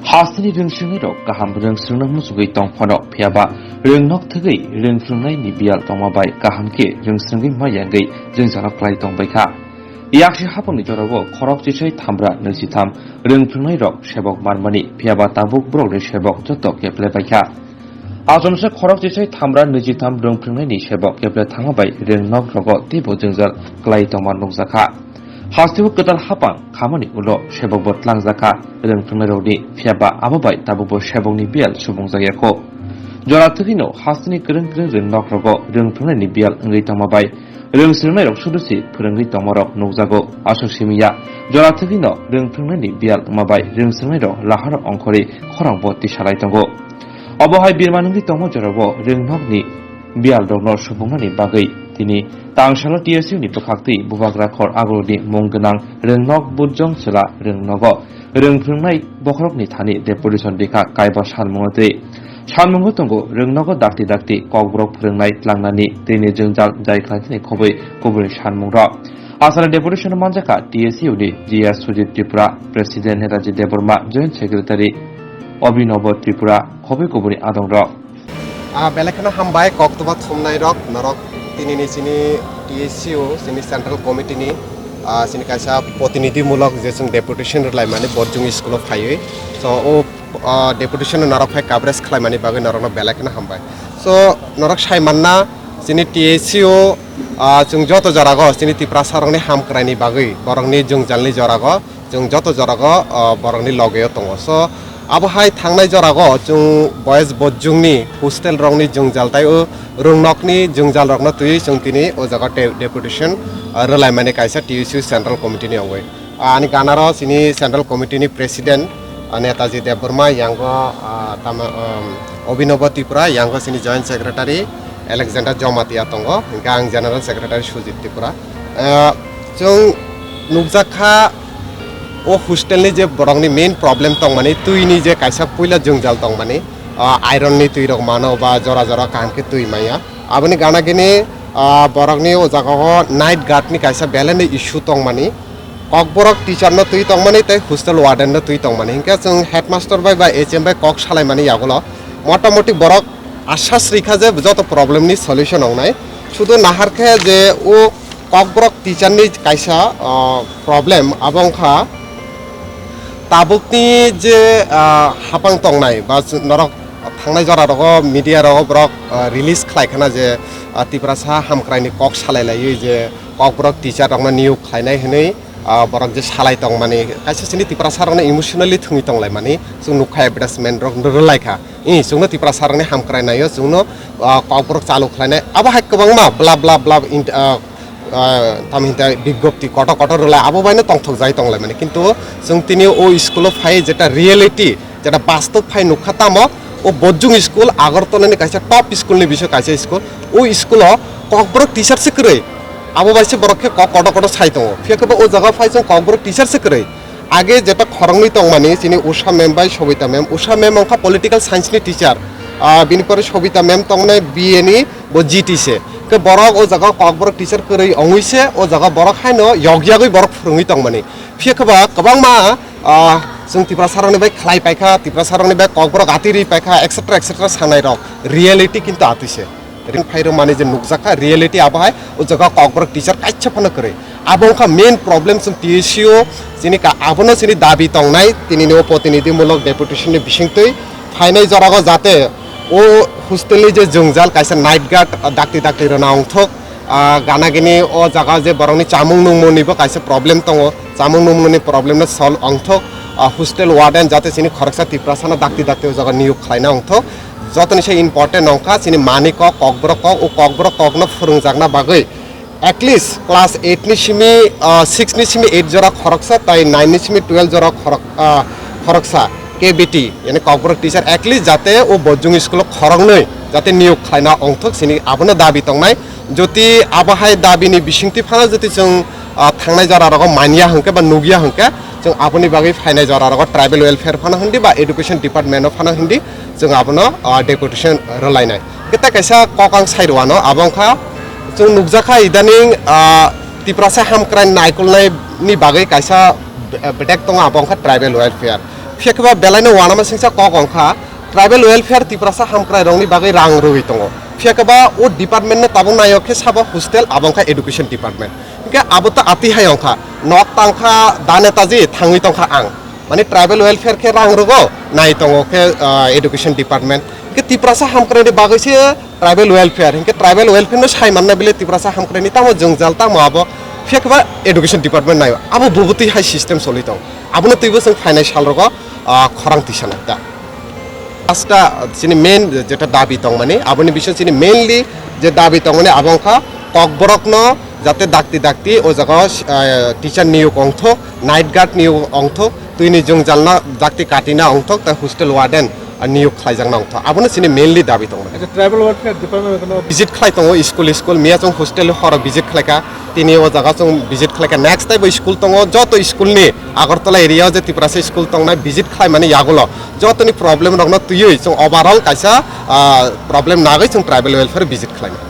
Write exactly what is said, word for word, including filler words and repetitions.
Hasteni rwngswrwngnairok kaham rwngswrwngna muchungwi tong phano, phiyaba rwngnok thwgwi rwngphrwngnaini biyal tongma bai kaham khe rwngswrwngwi ma yangwi jwngjalo klai tong bai kha. Yaksi hapangni jorao khorok chisai thamra nwi chitham rwngphrwngnairok sebok manmani, phiyaba tabuk borokni sebok joto keple bai kha. Achomsa khorok chisai thamra nwi chitham rwngphrwngnaini sebok keple thangma bai rwngnok rogo teibo jwngjal klai tongma nukjakha. Hasteo kwtal hapang khamani ulo sebokbo tlangjakha rwngphrwngnairokni, phiyaba abo bai tabukbo sebokni biyal subungjakya kho. Jora thwgwino hasteni kwrwng kwrwng rwngnok rogo rwngphrwngnaini biyal wngwi tongma bai rwngswrwngnairok sudu se phwrwngwi tongmarok nukjago. Aswk simi ya, jora thwgwino rwngphrwngnaini biyal wngma bai rwngswrwngnairok laharo ongkhorwi khorangbo tisalai tongo. Obo hai birman wngwi tongma jorao rwngnokni biyalrokno subungnani bagwi tini Tangsala T S U ni bwkhaktwi Bubagra Khor Aguluni mung gwnang rwngnok Bujong Chwla rwngnogo rwngphrwngnai bokhorokni thani deputation rikha kaiba sanmungo twi. Sanmungo tongo rwngnogo dakti dakti kokborok phwrwngnai tlangnani tini jwngjal jai khlainani khobwi kubuni sanmungrok. Aswkni deputation manjakha T S U ni G S Sujit Tripura, President Netaji Debbarma, Joint Secretary Abhinav Tripura, khobwi kubuni adongrok. Ah, belai kheno hambai, koktoba thumnai rok, norok tinini chini T S U, chini Central Committee ni, ah, chini kaisa protinidhi mulok je chwng deputation rwlaimani Borjung school o phaiwi. So, o, ah, deputation no norok phai coverage khlaimani bagwi norokno belai kheno hambai. So, norok sai manna chini T S U, ah, chwng joto jorago chini Tiprasa rokni hamkraini bagwi, borokni jwngjalni jorago, chwng joto jorago, ah, borokni logeo tongo. So, abo hai thangnai jorago chwng boys Borjungni hostel rokni jwngjal tai o rwngnokni jwngjal rokno twiwi chwng tini o jaga te-, deputation, ah, rwlaimani kaisa T S U Central Committee ni ongwi. Ah, ani ganaro chini Central Committee ni President, ah, Netaji Debbarma, yango, ah, tama, um, Abhinav Tripura, yango chini Joint Secretary Alexander Jamatia tongo, hingke ang General Secretary Sujit Tripura. Ah, chwng nukjakha, o hostel ni je borokni main problem tongmani, twi ni je kaisa puila jwngjal tongmani, ah, iron ni twi rok mano ba jora jora kaham khe twi maya. Aboni gana gini, ah, borokni o jaga o night guard ni kaisa belai ni issue tongmani, kokborok teacher no twi tongmani tei hostel warden no twi tongmani. Hingke chwng headmaster bai ba H M bai kok salaimani yagulo motamoti borok asas rikha je joto problem ni solution wngnai. Sudu nahar khe je o kokborok teacher ni kaisa, ah, problem abo wngkha tabukni je, ah, hapang tongnai ba norok thangnai jora rogo media rogo borok, ah, release khlai khana je, ah, Tiprasa hamkraini kok salai laiwi je kokborok teacher rokno niyok khlainai hwnwi, ah, borok je salai tongmani, kaisa sini Tiprasa rokno emotionally thwngwi tonglaimani chwng nukha, advertisement rok rwlai kha. I chwngno Tiprasa rokni hamkrai naio, chwngno, ah, kokborok chalu khlainai, abo hai kwbangma bla bla bla int-, ah, ah, tamo hinte bigjopti kotor kotor rwlai abo baino tongthok jai tonglaimani, kintu chwng tini o school o phai jeta reality, jeta bastob phai nukha tamo, o Borjung school Agartala ni kaisa top school ni bisingo kaisa school, o school o kokborok teacher se kwrwi, abo bai se borok khe kok kotor kotor sai tongo, phiya khe bo o jaga phai chwng kokborok teacher se kwrwi. Age jeta khoroknwi tongmani, chini Usha ma'am bai Sobita ma'am. Usha ma'am wngkha political science ni teacher. Ah, bini pore Sobita ma'am tongnai B A ni, bo G T se. Khe borok o jaga kokborok teacher kwrwi ongwi se, o jaga borok haino yog yagwi borok phwrwngwi tongmani. Phiya khe ba kwbangma, ah, chwng Tiprasa rokni bai khlai paikha, Tiprasa rokni bai kokborok atwi rwi paikha, et cetera et cetera sanai rok. Reality kintu atwi se. Ring phai rwmani je nukjakha, reality abo hai o jaga kokborok teacher kaisa phano kwrwi. Abo wngkha main problem chwng T S U chini ka, abono chini dabi tongnai, tinini o protinidhi mulok deputation ni bisingtwi phainai jorago jate o hostel ni je jwngjal kaisa night guard, ah, dakti dakti rwna ongthok, ah, gana gini o jaga je borokni chamung nungmung nibo kaisa problem tongo, chamung nungmung ni problem no solve ongthok, ah, hostel warden jate chini khoroksa Tiprasa no dakti dakti o jaga niyok khlaina ongthok. Jotoni se important wngkha chini manwi kok, kokborok kok, o kokborok kokno phwrwngjakna bagwi at least class eight ni simi, ah, six ni simi eight jora khoroksa, tai nine ni simi twelve jora khorok-, ah, khoroksa K B T, yani kokborok teacher at least jate o Borjung school o khoroknwi jate niyok khlaina ongthok, chini abono dabi tongnai. Joti abo hai dabi ni bisingtwi phano joti chwng, ah, thangnai jora rogo manya hwnkhe ba nukya hwnkhe, chwng aboni bagwi phainai jora rogo tribal welfare phano hindi ba education department o phano hindi, chwng abono, ah, deputation rwlainai. Khe ta kaisa kok ang sai rwano, abo wngkha chwng nukjakha idaning, ah, Tiprasa hamkrai naikolnai ni bagwi kaisa be-, bedek tongo, abo wngkha tribal welfare. Phiya khe ba belai no uanama singcha kok wng kha, tribal welfare Tiprasa hamkrai rokni bagwi rang rwui tongo. Phiya khe ba o department no tabuk naio khe sabo hostel, abo wng kha education department. Hinkhe abo to ati hai wng kha, nok tang kha da netaji, thangwi tong kha ang. Mani tribal welfare khe rang rwgo, nai tongo khe, ah, education department. Hinkhe Tiprasa hamkrai ni bagwi se tribal welfare, hinkhe tribal welfare no sai manna bile Tiprasa hamkrai ni tamo jwngjal, tamo abo, phiya khe ba education department naio. Abo bubutwi hai system choli tong. Abono twibo chwng phainai sal rogo, ah, khorang tisa nai ta. Pasta chini main jeta dabi tongmani, aboni bising chini mainly je dabi tongmani abo wngkha kokborokno jate dakti dakti o jaga o, ah, teacher niyok ongthok, night guard niyok ongthok, twini jwngjalno dakti katina ongthok, tei hostel warden, ah, niyok khlaijakna ongthok. Abono chini mainly dabi tongmani. Acha, tribal welfare department kono visit khlai tongo school school, miya chwng hostel horo visit khlaika, tini o jaga chwng visit khlaika. Next tei bo school tongo, joto school ni Agartala area o je Tiprasa school tongnai visit khlaimani yagulo jotoni problem rokno twiwi chwng overall kaisa, ah, problem nagwi chwng tribal welfare visit khlainai.